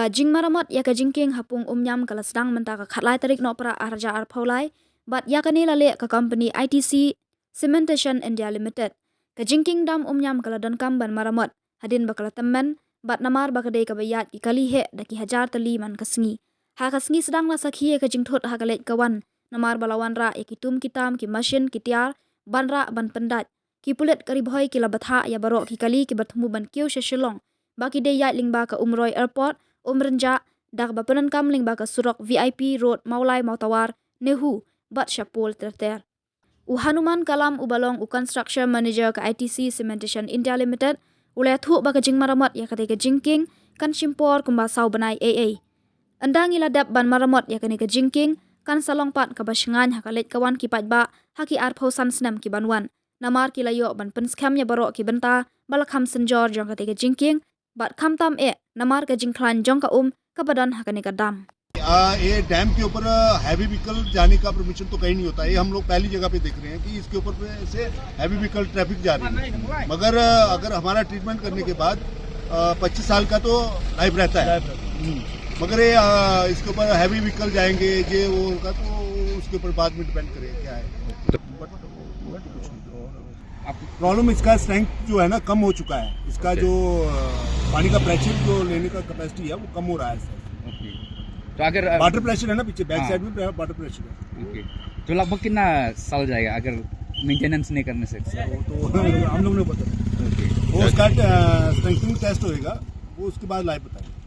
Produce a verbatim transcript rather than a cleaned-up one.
Jingmaramot ïa ka jingkieng ha Pung Umñiam ka la sdang mynta ka khatlai tarik Nohprah arhajar arphew lai, bad ïa kane la leh ka company I T C Cementation India Limited. Ka jingkieng dam Umñiam ka la donkam ban maramot hadien ba ka la tymmen, bad namar ba ka dei kaba ïaid ki kali heh da ki hajar tylli man ka sngi. Ha ka sngi sdang la sakhi ïa ka jingthut ha ka leit ka wan, namar ba la wanrah ïa ki tum ki tam, ki mashin, ki tiar, ban rah ban pyndait. Ki pulit ka Ri Bhoi ki la bthah ïa baroh ki kali kiba thmu ban kiew sha Shillong, ba ki dei ïaid lyngba ka Umroi Airport, Umrynjah, da kaba pyndonkam lyngba ka surok V I P Road, Mawlai, Mawtawar, NEHU, bad sha pol ter ter. U Hanuman Kalam uba long u Construction Manager ka I T C Cementation India Limited, u la ïathuh ba ka jingmaramot ïa katei ka jingkieng kan shim por kumba saw bnai ei ei. Ynda ngi la dep ban maramot ïa kane ka jingkieng, kan sa long pat kaba shngaiñ ha ka leit ka wan ki paidbah ha ki arphew san snem ki ban wan. Namar ki la ïoh ban pynskhem ïa baroh ki bynta ba la kham synjor jong katei ka jingkieng, bad khamtam eh namar ka jingkhlaiñ jong ka um kaba don ha kane ka dam. आ, ये डैम के ऊपर हैवी व्हीकल जाने का परमिशन तो कहीं नहीं होता है। ये हम लोग पहली जगह पे देख रहे हैं कि इसके ऊपर पे से हैवी व्हीकल ट्रैफिक जा रही है। मगर अ, अगर हमारा ट्रीटमेंट करने के बाद पच्चीस साल का तो लाइफ रहता है। हम्म। मगर ये अ, इसके ऊपर हैवी व्हीकल जाएंगे, ये वो होगा, तो उसके ऊपर बाद में डिपेंड करेगा क्या है। प्रॉब्लम इसका स्ट्रेंथ जो है ना, कम हो चुका है। इसका जो अ, पानी का प्रेशर जो लेने का कैपेसिटी है, वो कम हो रहा है सर। ओके। तो अगर अ, वाटर प्रेशर है ना पीछे, बैक हाँ। साइड में वाटर प्रेशर है। ओके, तो लगभग कितना साल जाएगा अगर मेंटेनेंस नहीं करने से? वो तो हम लोग ने पता। ओके। वो उसका स्ट्रेंथनिंग टेस्ट होएगा, वो उसके बाद लाइव बताएंगे।